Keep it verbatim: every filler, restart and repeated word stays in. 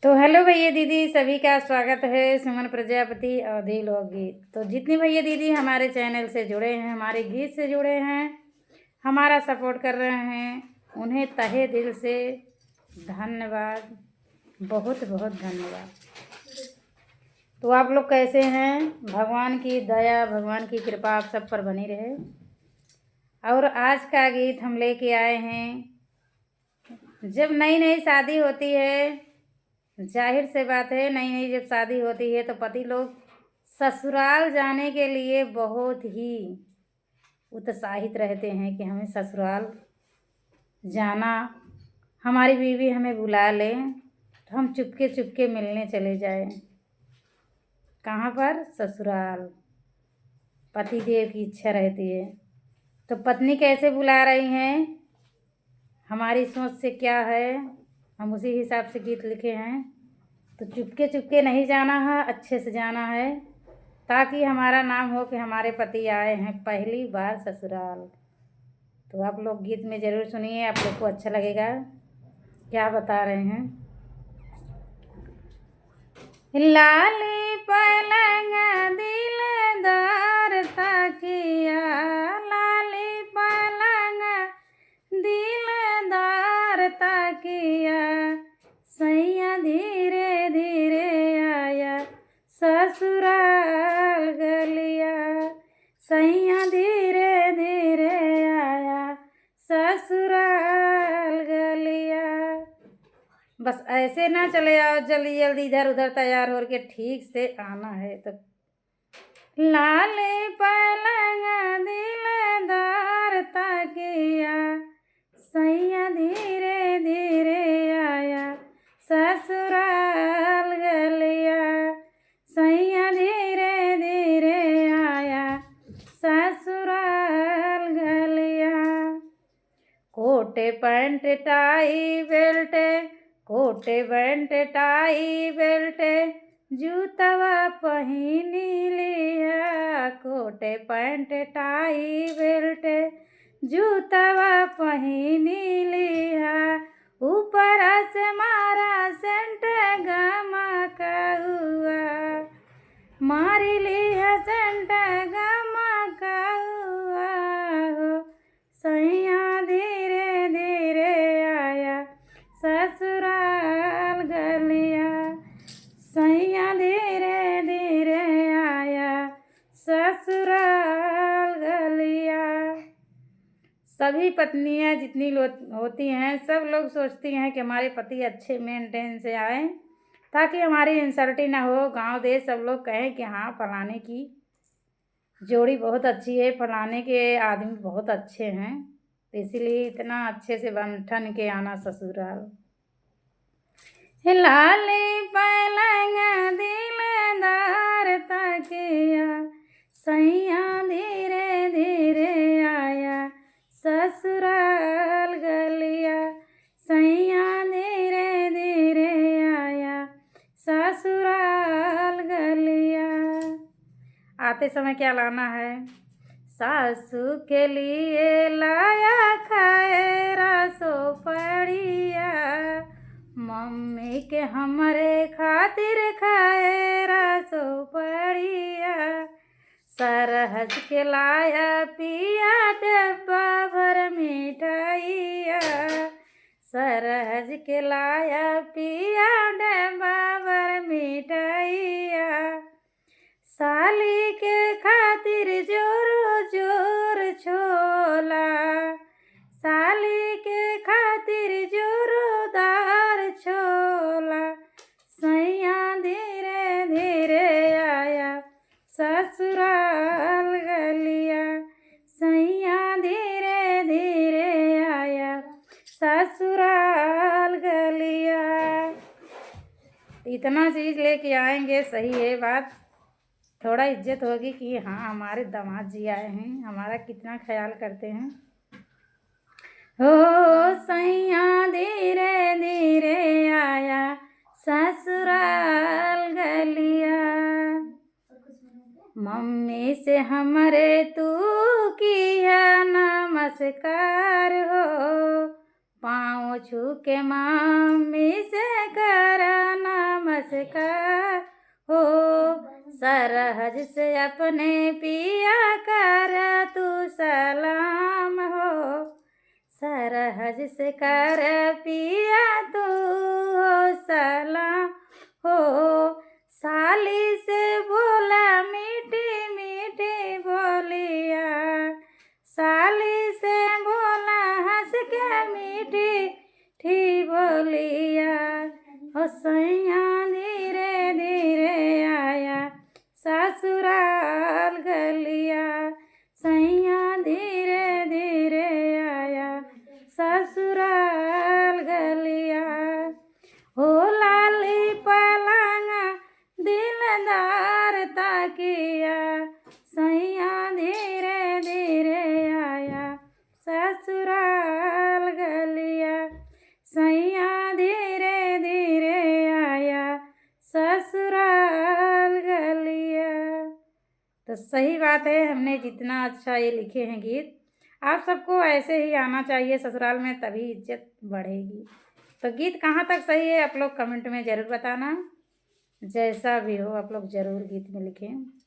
तो हेलो भैया दीदी, सभी का स्वागत है सुमन प्रजापति अवधी लोकगीत। तो जितने भैया दीदी हमारे चैनल से जुड़े हैं, हमारे गीत से जुड़े हैं, हमारा सपोर्ट कर रहे हैं, उन्हें तहे दिल से धन्यवाद, बहुत बहुत धन्यवाद। तो आप लोग कैसे हैं? भगवान की दया, भगवान की कृपा आप सब पर बनी रहे। और आज का गीत हम लेके आए हैं, जब नई नई शादी होती है, जाहिर से बात है, नई नई जब शादी होती है तो पति लोग ससुराल जाने के लिए बहुत ही उत्साहित रहते हैं कि हमें ससुराल जाना, हमारी बीवी हमें बुला ले तो हम चुपके चुपके मिलने चले जाएं। कहाँ पर? ससुराल। पतिदेव की इच्छा रहती है। तो पत्नी कैसे बुला रही हैं, हमारी सोच से क्या है, हम उसी हिसाब से गीत लिखे हैं। तो चुपके चुपके नहीं जाना है, अच्छे से जाना है, ताकि हमारा नाम हो कि हमारे पति आए हैं पहली बार ससुराल। तो आप लोग गीत में ज़रूर सुनिए, आप लोग को अच्छा लगेगा। क्या बता रहे हैं? लाली पलंग दिलदार तकिया, लाली पलंग दिलदार तकिया, सैया धीरे धीरे आया ससुराल गलिया, सैया धीरे धीरे आया ससुराल गलिया। बस ऐसे ना चले आओ, जल्दी जल्दी इधर उधर तैयार होके ठीक से आना है। तो लाली पलंग दिलदार तकिया, सैया धीरे धीरे आया ससुराल गलिया, सैया धीरे धीरे आया ससुराल गलिया। Coat pant tie belt, coat pant tie belt, जूतवा पहिनी लिहा। कोट पैंट टाई बेल्ट, जूतवा पहिनी लिहा। ऊपर से मारा सेंट गमकउआ, मारी लिहा सेंट गमकउआ हो। सैया धीरे धीरे आया ससुराल गलिया, सैया धीरे धीरे आया ससुराल गलिया। सभी पत्नियां जितनी लो-, होती हैं, सब लोग सोचती हैं कि हमारे पति अच्छे मेंटेन से आए, ताकि हमारी इंसल्टी ना हो, गांव देश सब लोग कहें कि हाँ, फलाने की जोड़ी बहुत अच्छी है, फलाने के आदमी बहुत अच्छे हैं। तो इसीलिए इतना अच्छे से बन ठन के आना ससुराल। हे लाली पलंग दिलदार तकिया, सैया धीरे धीरे आया ससुराल गलिया, सैया धीरे धीरे आया ससुराल गलिया। आते समय क्या लाना है? सासू के लिए लाया खैरा सोपड़िया, मम्मी के हमरे खातिर खैरा सोपड़िया। सरहज के लाया पिया डब्बा भर मिठाइया, सरहज के लाया पिया डब्बा भर मिठाइया। साली के खातिर जोरो जोर छोला, साली के खातिर जोरोदार छोला। सैया धीरे धीरे आया ससुराल गलिया, सैया धीरे धीरे आया ससुराल गलिया। इतना चीज लेके आएंगे, सही है बात, थोड़ा इज्जत होगी कि हाँ, हमारे दामाद जी आए हैं, हमारा कितना ख्याल करते हैं। हो सैया धीरे धीरे आया ससुराल गलिया, मम्मी से हमरे तू किया नमस्कार हो, पाँव छू के मम्मी से करा से का हो, सरहज से अपने पिया कर तू सलाम हो। सरहज से कर पिया तू हो सलाम हो। साली से बोला मीठी मीठी बोलिया, साली से बोला हँस के मीठी ठी बोलिया। हो सैया धीरे धीरे आया ससुराल गलिया, सैया धीरे धीरे आया ससुराल गलिया। हो लाली पलंग दिलदार तकिया, सैया धीरे धीरे आया ससुराल गलिया, सैया धीरे धीरे आया ससुराल गलिया। तो सही बात है, हमने जितना अच्छा ये लिखे हैं गीत, आप सबको ऐसे ही आना चाहिए ससुराल में, तभी इज्जत बढ़ेगी। तो गीत कहाँ तक सही है, आप लोग कमेंट में ज़रूर बताना। जैसा भी हो, आप लोग ज़रूर गीत में लिखें।